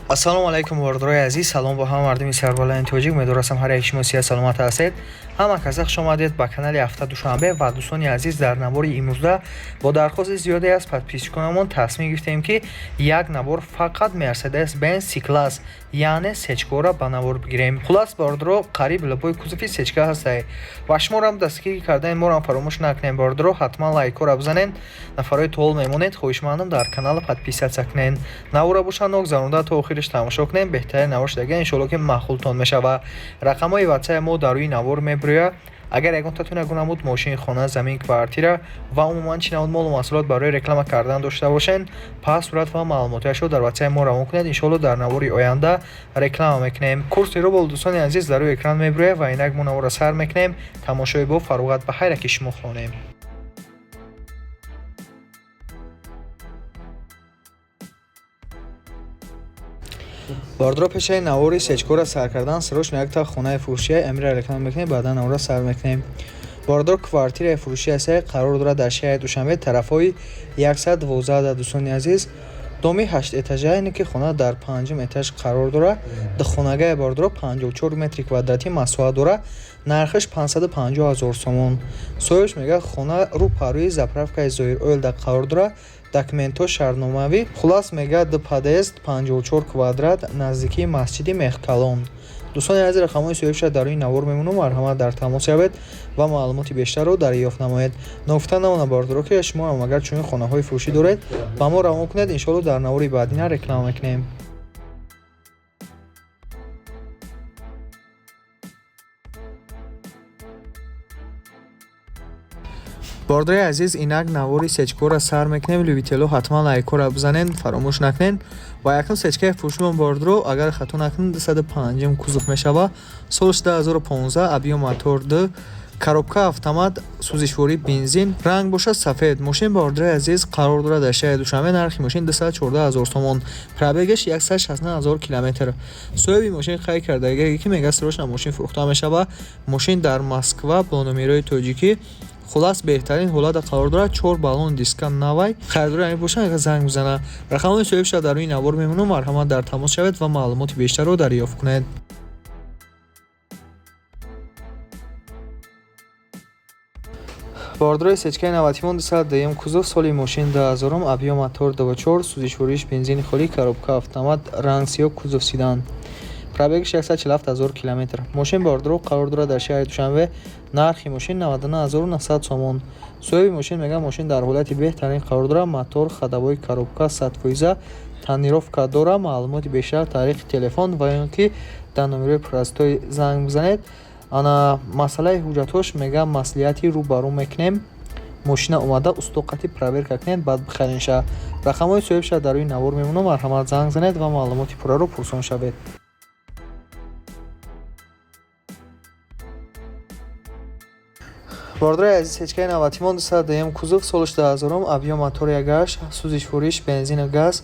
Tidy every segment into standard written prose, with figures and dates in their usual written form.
Ассалому алайкум, бародарои азиз. Салом бо ҳама мардуми сарбаланди тоҷик. Умедворастам, ҳар яки шумо сиҳат саломат ҳастед. Ҳама каса хуш омадед ба канали Ҳафта Душанбе. Ва дӯстони азиз, дар навори имрӯза бо дархости зиёде аз подписчиконамон тасмим гирифтем, ки як навор фақат Мерседес Бенз С-класс, яъне сечкора ба навор бигирем. Хулас, бародаро, қариб любой кузови сечка ҳастай ва шуморам дастгирӣ кардани морам фаромӯш накунем. Бародаро, ҳатман лайкҳоро бизанед. Нафарҳои тоол мемонед, хоҳишмандам, дар канала подписаться кунед. Навора боша ногзаронда то охириш тамошо кунем. Беҳтарин навор шудага, иншоалло, ки маъқултон мешава. Рақамҳои ватсапи мо дар рӯи навор мебирояд. Агар ягонтатон ягон намуд мошин, хона, замин, квартира ва умуман чӣ намуд молу маҳсулот барои реклама кардан дошта бошед, пас сурат ва маълумотҳояшро дар ватсапи мо равон кунед. Иншоалло, дар навори оянда реклама мекунем. Курси рубл, дӯстони азиз, дар рӯи экран мебирояд. Ва инак мо наворро сар мекунем. Тамошои бо фароғат ба ҳар яки шумо хонем. Бародаро, пешаи навори сечкора сар кардан срочно якта хонаи фурӯшия амира реклама мекунем, баъдан навора сар мекунем. Бародаро, квартираи фурӯшӣ ҳастае, қарор дорад дар шаҳри Душанбе, тарафҳои 112. Дӯстони азиз, доми ҳашт-этажа, яъне ки хона дар панҷум этаж қарор дорад. Духонагаи, бародаро, 54 метри квадратӣ масоҳат дорад. Нархаш 550 ҳазор сомон. Соҳибаш мегӯяд, хона рӯ парӯи заправкаи Зоир Ойл қарор дорад, документҳо шартномавӣ. Хулас, мегӯяд, ду подъезд, 54 квадрат, наздикии масҷиди Мехкалон. Дӯстони азиз, рақамҳои соҳибша дар рӯи навор мемонам. Марҳамат, дар тамос шавед ва маълумоти бештарро дарёфт намоед. Ногуфта намонад, бародаро, ки шумо ҳам агар чунин хонаҳои фурӯшӣ доред, ба мо равон кунед. Иншоалло, дар навори баъдина реклама мекунем. Бародари азиз, инак навори сечкора сар мекунем. Любитело, ҳатман лайкҳоро бизанед, фаромӯш накунед. Ва якум сечкаи фурӯшимон, бародаро, агар хато накунем, 205 кузов мешава. Солш 2015, объём мотор 2, коробка автомат, сӯзишворӣ бензин, ранг бошад сафед. Мошин, бародари азиз, қарор дорад дар шаҳри Душанбе. Нархи мошин 214 ҳазор сомон, пробегаш 169 ҳазор километр. Соҳиби мошин қайд кардагие, ки мегӯяд, срочно мошин фурӯхта мешава. Мошин дар Москва, бо номерои тоҷикӣ. Хулас, беҳтарин ҳолата қарор дорад, чор баллони диска навай. Харидори ҳамин бошад, агар занг бизана. Рақамҳои соҳибша дар рӯи навор мемонам. Марҳамат, дар тамос шавед ва маълумоти бештарро дарёфт кунед. Бародарои, сечкаи навбатимон 210 кузов, соли мошин 2000, объём мотор 24, сӯзишвориш бензини холӣ, коробка автомат, ранг сиёҳ, кузов седан, пробегаш 147 ҳазор километр. Мошин, бародаро, қарор дорад дар шаҳри Душанбе. Нархи мошин 99 900 сомон. Соҳиби мошин мегӯяд, мошин дар ҳолати беҳтарин қарор дорад, мотор, ходовой, коробка 100%, тонировка дорад. Маълумоти бештар тариқи телефон ва ё ки дар номерои простой занг бизанед. Ана масъалаи ҳуҷҷатҳош, мегӯяд, маслиҳати рӯ ба рӯ мекунем. Мошина омада устоқати проверка кунед, баъд бихаренша. Рақамҳои соҳибша дар рӯи навор мемонам. Марҳамат, занг занед ва маълумоти пурраро пурсон шавед. Бародари азиз, сечкаи навбатимон 210 кузов, солаш 2000, объём мотор 1,8, сӯзишвориш бензину газ,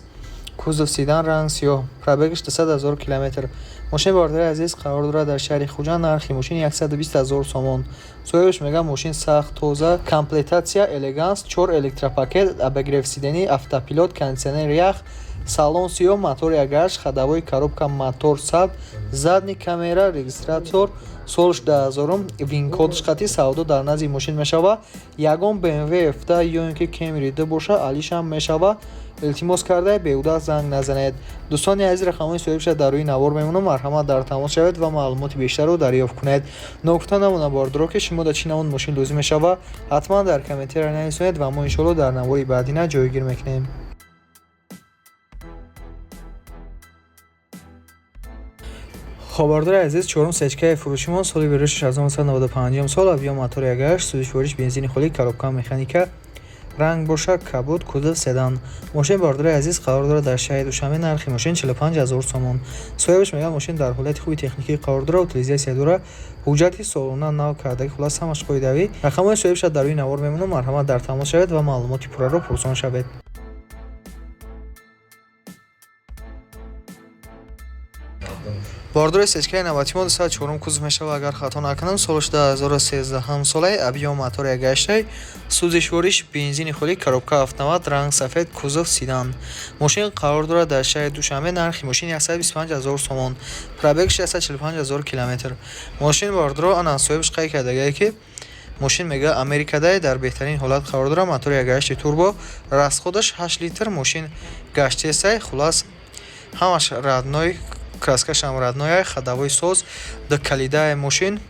кузов седан, ранг сиёҳ, пробегаш 200 ҳазор километр. Мошин, бародари азиз, қарор дорад дар шаҳри Хуҷанд. Нархи мошин 120 ҳазор сомон. Соҳибаш мегӯяд, мошин сахт тоза, комплектация элеганс, чор электропакет, обогрев сидений, автопилот, кондитсионер, ях, салон сиёҳ, мотор 1,8, ходовой, коробка, мотор 100, задний камера, регистратор, солш 2000, вин-кодш қати. Савдо дар назди мошин мешава. Ягон BMW F10 ё ин ки Camry 2 боша, алишам мешава. Илтимос карда, беҳуда занг назанед. Дӯстони азиз, рақамҳои соҳибша дар рӯи навор мемонам. Марҳамат, дар тамос шавед ва маълумоти бештарро дарёфт кунед. Ногуфта намонад, бародаро, ки шумо дар чӣ намуд мошин лозим мешава, ҳатман дар комментария нависонед ва мо иншоалло дар навори баъдина ҷойгир мекунем. Хоб, бародари азиз, чорум сечкаи фурӯшимон, соли берушиш 1995 сол, объём мотор 1,8, сӯзишвориш бензини холӣ, коробка механика, ранг боша кабуд, кузов седан. Мошин, бародари азиз, қарор дорад дар шаҳри Душанбе. Нархи мошин 45 ҳазор сомон. Соҳибаш мегӯяд, мошин дар ҳолати хуби техникӣ қарор дорад, утилизация дорад, ҳуҷҷати солона нав кардагӣ. Хулас, ҳамаш қоидавӣ. Рақамҳои соҳибша дар рӯи навор мемонам. Марҳамат, дар тамос шавед ва маълумоти пурраро пурсон шавед. Бордори сечкаи навбати мо 204 кузов мешавад, агар хато накунам, солаш 2013 солаи, объём мотори 1,8, сӯзишвориш бензини холӣ, коробка автомат, ранг сафед, кузов седан. Мошин қарор дорад дар шаҳри Душанбе, нархи мошин 125 000 сомон, пробег 645 000 километр. Мошин бордоро ана соҳибаш қайд кардагае, ки мошин мега Америкадай, дар беҳтарин ҳолат қарор дорад, мотори 1,8 турбо, расход аш 8 литр, мошин гаштесай, хулас ҳамаш родной, краска шам родной, ходовой соз, ду калидаи мошин.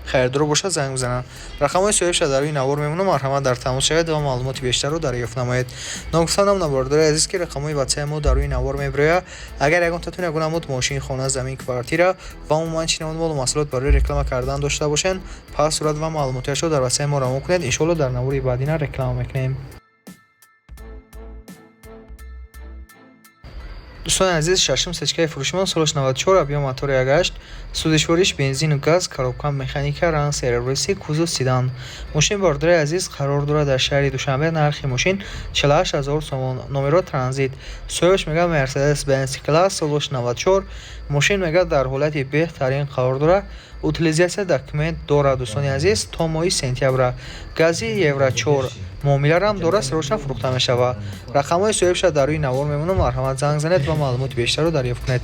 Харидоро бошад, занг бизананд. Рақамҳои соҳибша дар рӯи навор мемонам, марҳамат, дар тамос шавед ва маълумоти бештарро дарёфт намоед. Ногуфта намонам, бародари азиз, ки рақамҳои ватсапи мо дар рӯи навор мебирояд. Агар ягонтатон ягон намуд мошин, хона, замин, квартира ва умуман чӣ намуд молу маҳсулот барои реклама кардан дошта бошед, пас сурат ва маълумотиашро дар ватсапи мо равон кунед. Иншоалло, дар навори баъдина реклама мекунем. Дӯстони азиз, шашум сечкаи фурӯшимон солаш 94, объём мотори 1,8, сӯзишвориш бензину газ, коробка механика, ранг серебристый, кузов седан. Мошин, бародари азиз, қарор дорад дар шаҳри Душанбе, нархи мошин 48 000 сомон, номеро транзит. Соҳибаш мега Мерседес Бенз класс, солаш 94, мошин мега дар ҳолати беҳтарин қарор дорад, утилизация документ дорад, дӯстони азиз, то моҳи сентябра. Гази евро 4 муомиларам дорад, срочно фурӯхта мешавад. Рақамҳои соҳибша дар рӯи навор мемонам, марҳамат, занг занед ва маълумоти бештарро дарёфт кунед.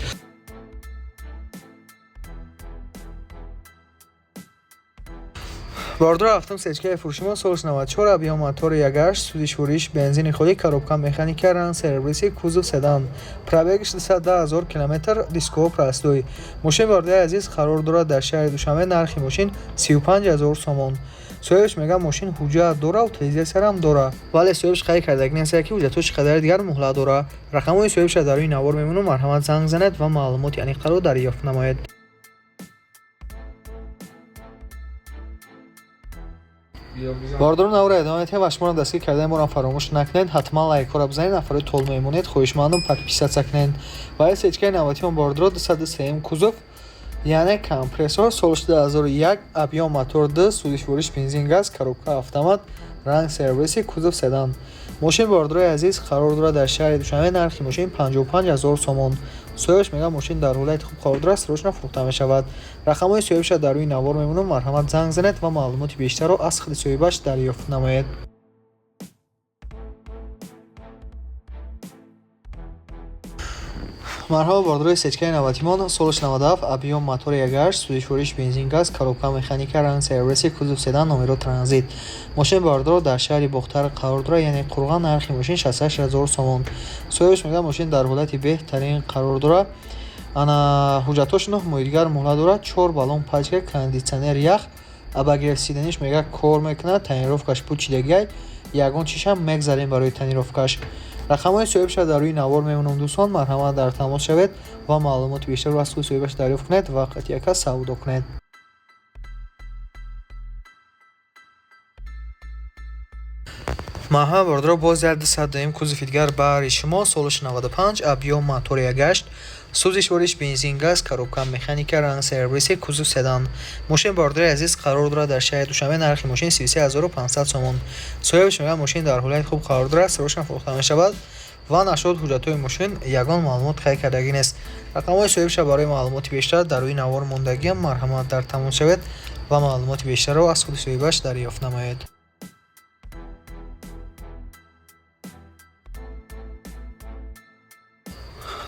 Бордор ҳафтум сечкаи фурӯшимон солаш 94, объём мотори 1,8, сӯзишвориш бензини холӣ, коробка механика, ранг серебристый, кузов седан, пробег иш 210 000 километр, диско простой. Мошин, бародари азиз, қарор дорад дар шаҳри Душанбе, нархи мошин 35 000 сомон. Соҳибаш мегӯяд, мошин ҳуҷҷат дора, утилизация рам дора, вале соҳибаш қайд кардаги нест, ки ҳуҷҷатҳо чӣ қадари дигар муҳлат дора. Рақамҳои соҳибша дар рӯи навор мемонам, марҳамат, занг занед ва маълумоти аниқтарро дарёфт намоед. Бордору навора идома медиҳем ва шуморо дастгир кардани моро фаромӯш накунед. Ҳатман лайкҳоро бизанед. Нафарои тол мемонед, хоҳишмандам, подписаться кунед. Ва сечкаи навбатион, бордоро 203 кузов, яъне компрессор, соли 2001, объём мотор 2, сӯзишвориш бензин газ, коробка автомат, ранг серебристый, кузов седан. Мошин, бордорои азиз, қарор дорад дар шаҳри Душанбе, нархи мошин 55 000 сомон. Соҳибаш мегӯяд, мошин дар ҳолати хуб қарор дорад, срочно фурӯхта мешавад. Рақамҳои соҳибша дар рӯи навор мемонам, марҳамат, занг занед ва маълумоти бештарро аз худи соҳибаш дарёфт намоед. Марҳабо, бордорои сечкаи навбатимон солаш 97, объём мотори 1,8, сӯзишвориш бензин газ, коробка механика, ранг серебристый, кузов седан, номеро транзит. Мошин, бордоро, дар шаҳри Бохтар қарор дорад, яъне Қурған, нархи мошин 68 000 сомон. Соҳибаш мегӯяд, мошин дар ҳолати беҳтарин қарор дорад, ана ҳуҷҷатҳош 9 моҳи дигар муҳлат дорад, чор баллон пачка, кондитсионер ях, обогрев сиденье ш мега кор мекунад, тонировка ш пучидагиай, ягон чишам мегзарем барои тонировка ш. Рақамҳои соҳибша дар рӯи навор мемонам, дӯстон, марҳамат, дар тамос шавед ва маълумоти бештарро аз худи соҳибаш дарёфт кунед ва қатъияка савдо кунед. Марҳамат, бордоро, боз як 202 кузови дигар баҳри шумо, солаш 95, объём мотори 1,8, сӯзишвориш бензин газ, коробка механика, ранг серебристый, кузов седан. Мошин, бордори азиз, қарор дорад дар шаҳри Душанбе, нархи мошин 33 500 сомон. Соҳибаш мегӯяд, мошин дар ҳолати хуб қарор дорад, срочно фурӯхта мешавад ва нашуд ҳуҷҷатҳои мошин ягон маълумот қайд кардагӣ нест. Рақамҳои соҳибша барои маълумоти бештар дар рӯи навор мондагиам, марҳамат, дар тамос шавед ва маълумоти бештарро аз худи соҳибаш дарёфт намоед.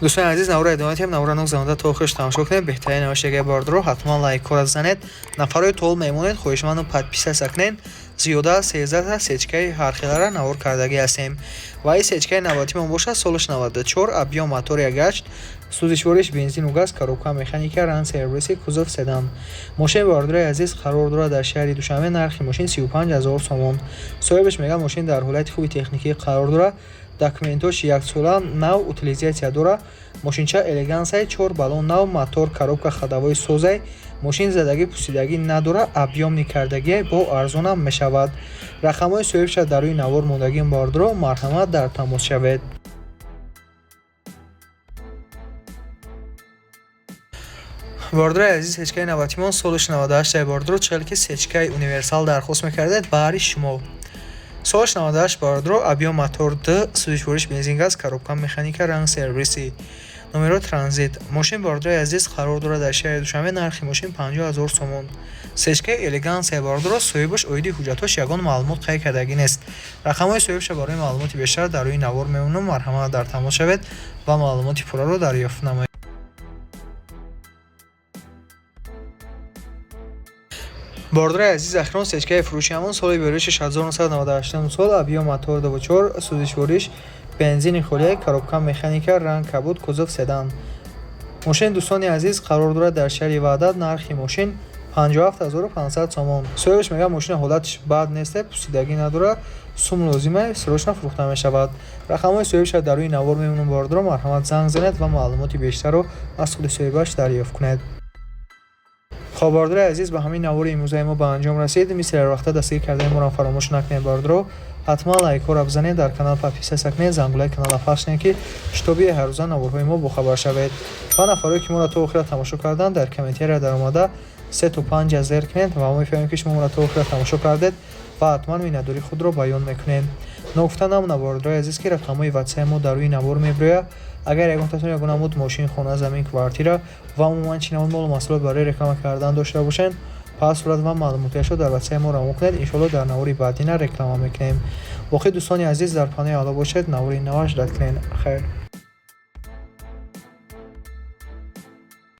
Дӯстони азиз, навора идома медиҳем. Навора ногзаронда то охираш тамошо кунед. Беҳтарин навиштагии бордоро ҳатман лайкҳоро занед. Нафарои тол мемонед, хоҳишмандам, подписаться кунед. Зиёда аз 13та сечкаи ҳархелара навор кардагӣ ҳастем. Ва ин сечкаи навбатимон бошад, солаш 94, объём мотори 1,8, сӯзишвориш бензину газ, коробка механика, ранг серебристый, кузов седан. Мошин, бордорои азиз, қарор дорад дар шаҳри Душанбе, нархи мошин 35 000 сомон. Соҳибаш мегӯяд, мошин дар ҳолати хуби техникӣ қарор дорад, документҳош яксола нав, утилизация дорад, мошинча элегансай, чор баллон нав, мотор, коробка, ходовой созай, мошин задагӣ пусидагӣ надорад, объёмный кардагиай, бо арзонам мешавад. Рақамҳои соҳибша дар рӯи навор мондагии бордоро, марҳамат, дар тамос шавед. Бордори азиз, сечкаи навбатимон солаш 98 бордоро, чӣ ки сечкаи универсал дархост мекардед, баҳри шумо. Солаш 98, бордоро, объём мотор 2, сӯзишвориш бензин газ, коробка механика, ранг серебристый. Номеро транзит. Мошин, бародарои азиз, қарор дорад дар шаҳри Душанбе, нархи мошин 50 000 сомон. Сечкаи элегансия, бародаро, соҳибаш оиди ҳуҷҷатҳош ягон маълумот қайд кардагӣ нест. Рақамҳои соҳибаша барои маълумоти бештар дар рӯи навор мемонам, марҳамат, дар тамос шавед ва маълумоти пурраро дарёфт намоед. Бародарои азиз, ахирон сечкаи фурӯшиамон соли берӯши 1998 сол, объём мотор 24, сӯзишвориш бензини холия, коробка механика, ранг кабуд, кузов седан. Мошин, дӯстони азиз, қарор дорад дар шаҳри Ваҳдат, нархи мошин 57 500 сомон. Соҳибаш мегӯяд, мошина ҳолатиш бад нест, пусидагӣ надорад, сум лозима, срочно фурӯхта мешавад. Рақамҳои соҳибаша дар рӯи навор мемонам, бародаро, марҳамат, занг занед ва маълумоти бештарро аз худи соҳибаш дарёфт кунед. Хоб, бародарои азиз, ба ҳамин навори имрӯзаи мо ба анҷом расид. Мисли ҳарвақта, дастгирӣ кардани моро фаромӯш накунед, бародаро. Ҳатман лайкҳоро бизанед, дар канал подписаться кунед, зангулаи каналро пахш кунед, ки чтобы ҳаррӯза наворҳои мо бохабар шавед. Ва нафарое ки моро то охира тамошо карданд, дар комментария даромада се то панҷа зер кунед ва мо мефаҳмем, ки шумо моро то охира тамошо кардед ва ҳатман миннатдории худро баён мекунем. Ногуфта намонад, бародарои азиз, ки рақамҳои ватсапи мо дар рӯи навор мебирояд. Агар ягонтатон ягон намуд мошин, хона, замин, квартира ва умуман чӣ намуд молу маҳсулот барои реклама кардан дошта бошед, пас сурат ва маълумотиашро дар ватсапи мо равон кунед. Иншоалло, дар навори баъдина реклама мекунем. Боқӣ, дӯстони азиз, дар паноҳи Алло бошед, навори наваш рад кунед. Хайр.